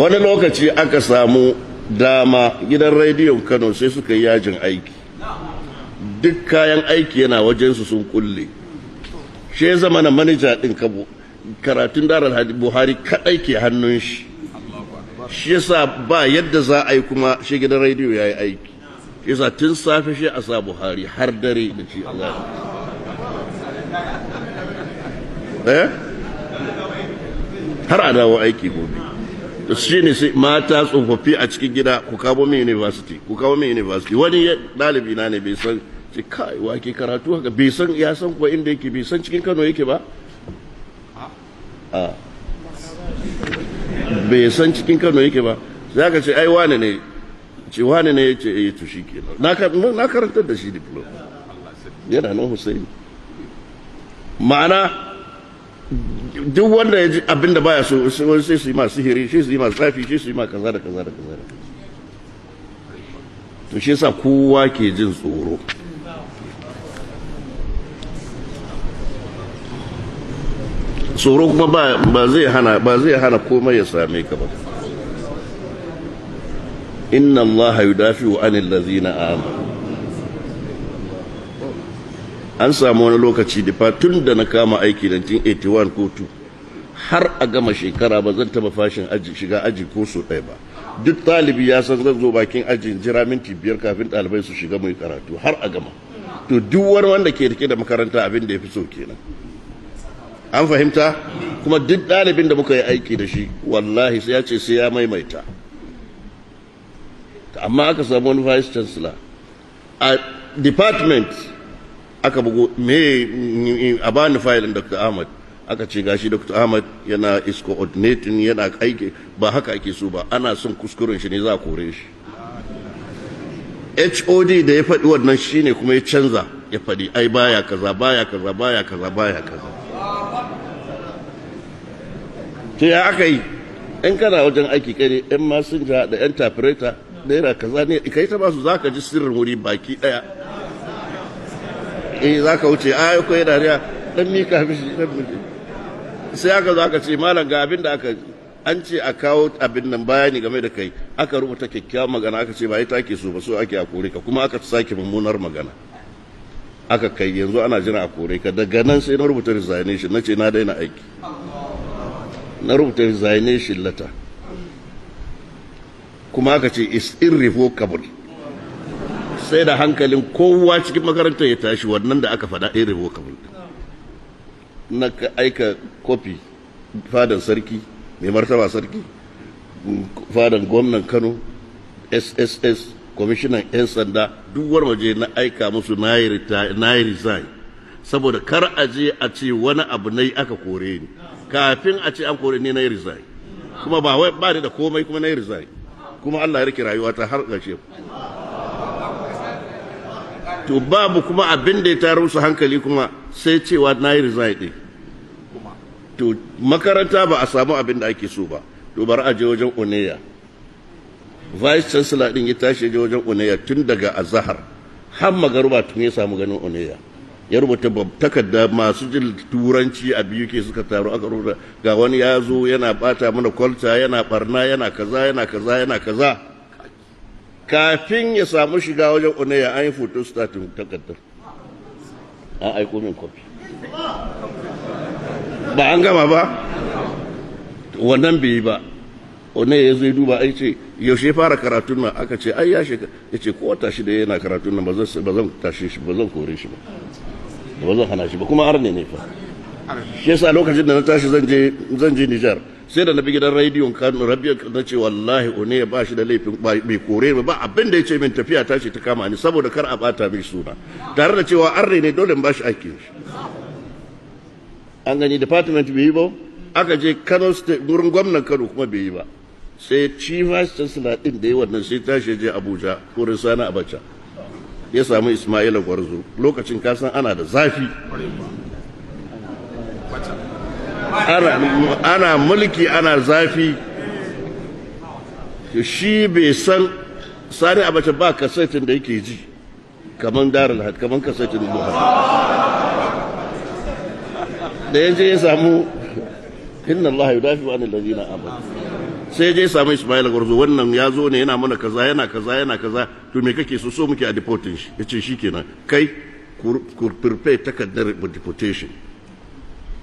Wani lokaci aka samu dama gidan rediyon Kano sai suka yi yajin aiki, duk kayan aiki yana wajensu sun kulle. Shi ya zama na manaja ɗin kabo karatun Darar Buhari kaɗai ke hannun shi. Shi yasa ba yadda za a yi kuma shi gidan rediyo ya yi aiki. Shi yasa tun safe shi a sa Buhari har dare da shi a zafi. Har a dawo aiki gobe. Shi ne sai mata tsofaffi a cikin gida, ku kawo min university, ku kawo min university. Wani ɗalibi na ne bai san ce kai wake karatu haka, bai san ya san kuwa inda yake, bai san cikin Kano yake ba, a bai san cikin Kano yake ba. Sai aka ce ai wane ne, ce wane ne, ya ce eh to shi kenan. Na karantar da shi diploma, yana nan Hussein. Ma'ana duk wanda ya ji abin da baya so sai su yi ma sihiri, sai su yi ma tsafi, sai su yi ma kaza da kaza da kaza. To shi yasa kowa ke jin tsoro. Tsoro kuma ba zai hana, ba zai hana komai ya same ka ba. Inna Allah yudafi'u anil ladzina amanu. An samu wani lokaci da tun da na kama aiki 1981 ko 2 har a gama shekara ba zan taba fashin aji, shiga aji ko so ɗaya ba. Duk ɗalibi ya san zan zo bakin ajin jira minti 5 kafin ɗalibai su shiga mai karatu har a gama. To duk wani wanda ke rike da makaranta abin da ya fi so kenan. An fahimta? Kuma duk ɗalibin da muka yi aiki da shi wallahi sai ya ce sai ya maimaita. Amma aka samu wani vice chancellor a department, aka bugo me a bani fayilin Dr. Ahmad, aka ce gashi Dr. Ahmad yana is coordinating, yana aiki ba haka ake so ba, ana son kuskuren shi ne za a kore shi. HOD da ya faɗi wannan shine kuma ya canza ya faɗi ai baya kaza baya kaza baya kaza baya kaza. To ya aka yi? In kana wajen aiki kai ne yan masinja da yan tafireta naira kaza ne kai ta basu, zaka ji sirrin wuri baki daya. Eh zaka wuce ai ko yana dariya dan mika mishi dan miki. Sai aka zo aka ce malam ga abin da aka an ce a kawo abin nan bayani game da kai, aka rubuta kyakkyawan magana, aka ce ba ita ake so ba, so ake a kore ka, kuma aka sake mummunar magana aka kai, yanzu ana jira a kore ka. Daga nan sai na rubuta resignation, na ce na daina aiki. Na rubuta resignation letter kuma aka ce is irrevocable. Sai da hankalin kowa cikin makarantar ya tashi wannan da aka faɗa irrevocable. Na aika kofi fadan sarki mai martaba sarki, fadan gwamnan Kano, SSS, kwamishinan 'yan sanda, duk wani waje na aika musu na yi resign, saboda kar a je a ce wani abu na yi aka kore ni. Kafin a ce an kore ni na yi resign, kuma ba wai ba ni da komai, kuma na yi resign, kuma Allah ya rike rayuwata har ƙarshe. To babu kuma abin da ya taro su hankali kuma sai cewa na yi resign ɗin. To makaranta ba a samu abin da ake so ba, to bari a je wajen Oneya. Vice chancellor din ya tashi je wajen Oneya tun daga azahar har magaruba tun ya samu ganin Oneya. Ya rubuta takarda, masu jin turanci a biyu ke suka taru aka rubuta ga wani ya zo yana bata mana kwalta, yana barna, yana kaza yana kaza yana kaza. Kafin ya samu shiga wajen Oneya an yi photo statin takardar, an aiko min kofi. Ba an gama ba, wannan bai yi ba. Oneya ya zo ya duba, ai ce yaushe fara karatun nan, aka ce ai ya shekara, ya ce ko wata shida yana karatun nan, ba zan tashe shi ba, zan kore shi ba, ba zan hana shi ba, kuma arne ne fa. Shi yasa lokacin da na tashi zan je Nijar, sai da na bi gidan rediyon Kano Rabi'a, na ce wallahi Oneya ba shi da laifin, bai kore ba, abin da ya ce min tafiya ta ce ta kama ni, saboda kar a bata min suna, tare da cewa arne ne, dole in ba shi aikin shi. An gani department bai yi ba, aka je Kano State gurin gwamnan Kano kuma bai yi ba. Sai chief vice chancellor din da yi wannan sai tashi je Abuja wurin Sani Abacha, ya samu Ismaila Gwarzo. Lokacin kasan ana da zafi, ana mulki ana zafi. Shi bai san Sani Abacha ba kasetin da yake ji kaman Darul Had, kaman kasetin Buhari. Da ya je ya samu Inna Allah yudafi anil ladina amanu. Sai je samu Ismail Gwarzo, wannan ya zo ne yana mana kaza, yana kaza, yana kaza, to me kake so? So muke a deporting shi. Yace shikenan, kai ku prepare takardar deportation.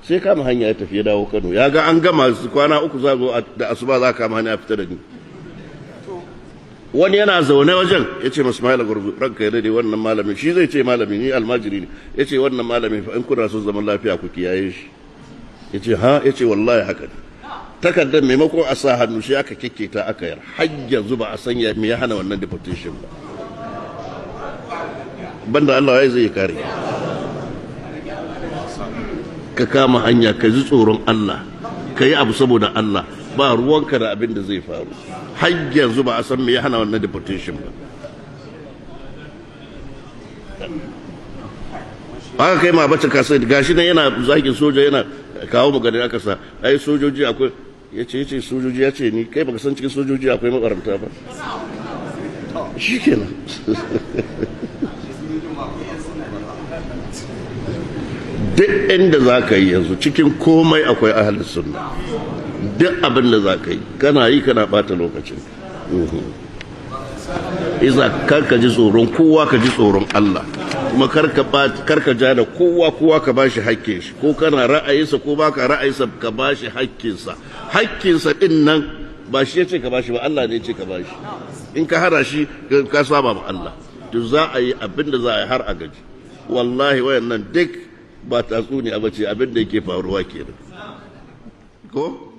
Sai kama hanya ya tafi, ya dawo Kano, ya ga an gama, kwana 3 za zo da asuba za kama hanya fita da ni. Wani yana zaune wajen ya ce Ismail Gwarzo, ranka ya dade, wannan malamin, shi zai ce malami ni almajiri ne, ya ce wannan malamin fa in kuna son zaman lafiya ku kiyaye shi. Ya ce ha? Ya ce wallahi haka ne. Takardar maimakon a sa hannu shi aka kekketa aka yar. Har yanzu ba a sanya me ya hana wannan deportation ba. Banda Allah ya zai kare ka. Kama hanya, ka ji tsoron Allah, ka yi abu saboda Allah, ba ruwanka da abin da zai faru. Har yanzu ba a san me ya hana wannan deportation ba. Aka kai ma bacin kasa gashi nan yana zagin soja, yana kawo magana aka sa ai sojoji akwai, yace yace sojoji, yace ni kai baka san cikin sojoji akwai makaranta ba. Shikenan. Duk inda za ka yi yanzu cikin komai akwai ahalin sunna. Duk abin da za ka yi kana yi kana bata lokacin. Iza karka ji tsoron kowa, ka ji tsoron Allah, kuma karka ja da kowa, kowa ka bashi hakkin shi, ko kana ra'ayinsa ko baka ra'ayinsa, ka bashi hakkinsa. Hakkinsa din nan ba shi yace ka bashi ba, Allah ne yace ka bashi. In ka hana shi ka saba ma Allah. To za a yi abin da za a yi har a gaji. Wallahi wayannan duk ba tatsuniya bace, abin da yake faruwa kenan. Ko